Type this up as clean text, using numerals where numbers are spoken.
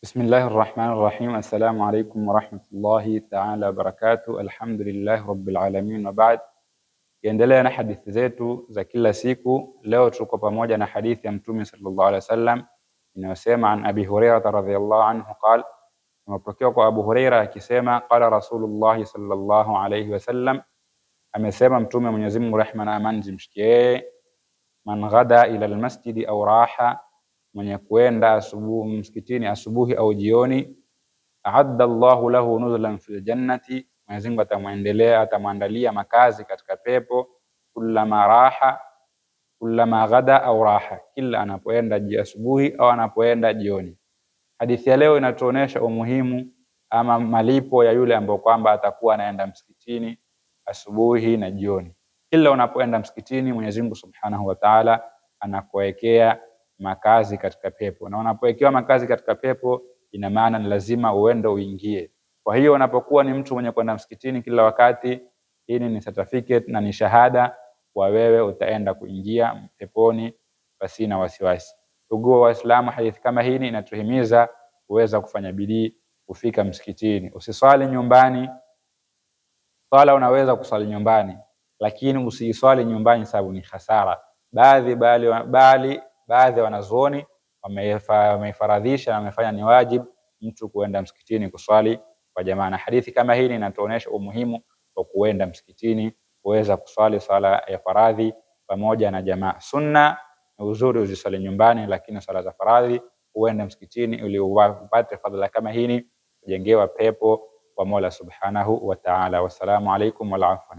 Bismillahi rahmani rahim. Assalamu alaikum warahmatullahi taala wabarakatuh. Alhamdulillahi rabbil alamin wa baad. Kiendelea na hadithi zetu za kila siku, leo tuko pamoja na hadithi ya Mtume sallallahu alaihi wasallam inayosema an Abi Hurairah radhiyallahu anhu qala, imepokewa kwa Abu Huraira akisema qala Rasulullahi sallallahu alaihi wasallam, amesema Mtume, Mwenyezi Mungu rehma na amani zimshikie yeye, man ghada ila almasjidi au raha, mwenye kuenda asubuhi msikitini asubuhi au jioni, aadda Allahu lahu nuzulan fil jannati, Mwenyezi Mungu atamwendelea atamwandalia makazi katika pepo. Kullama raha, kullama ghada au raha, kila anapoenda asubuhi au anapoenda jioni. Hadithi ya leo inatuonesha umuhimu ama malipo ya yule ambaye kwamba atakuwa anaenda msikitini asubuhi na jioni. Kila unapoenda msikitini, Mwenyezi Mungu Subhanahu wa Ta'ala anakuwekea makazi katika pepo, na unapowekewa makazi katika pepo, ina maana ni lazima uende uingie. Kwa hiyo unapokuwa ni mtu mwenye kwenda msikitini kila wakati, hii ni certificate na ni shahada kwa wewe utaenda kuingia peponi pasina wasiwasi. Ndugu Waislamu, hadithi kama hii inatuhimiza kuweza kufanya bidii kufika msikitini. Usiswali nyumbani. Swala unaweza kuswali nyumbani, lakini usiiswali nyumbani sababu ni hasara. Baadhi ya wanazuoni wameifaradhisha na wamefanya ni wajibu mtu kuenda msikitini kuswali kwa jamaa. Na hadithi kama hii inatuonesha umuhimu wa kuenda msikitini kuweza kuswali swala ya faradhi pamoja na jamaa. Sunna ni uzuri uziswali nyumbani, lakini swala za faradhi uende msikitini ili upate fadhila kama hii, kujengewa pepo kwa Mola Subhanahu wa Ta'ala. Wassalamu alaikum wal afwa.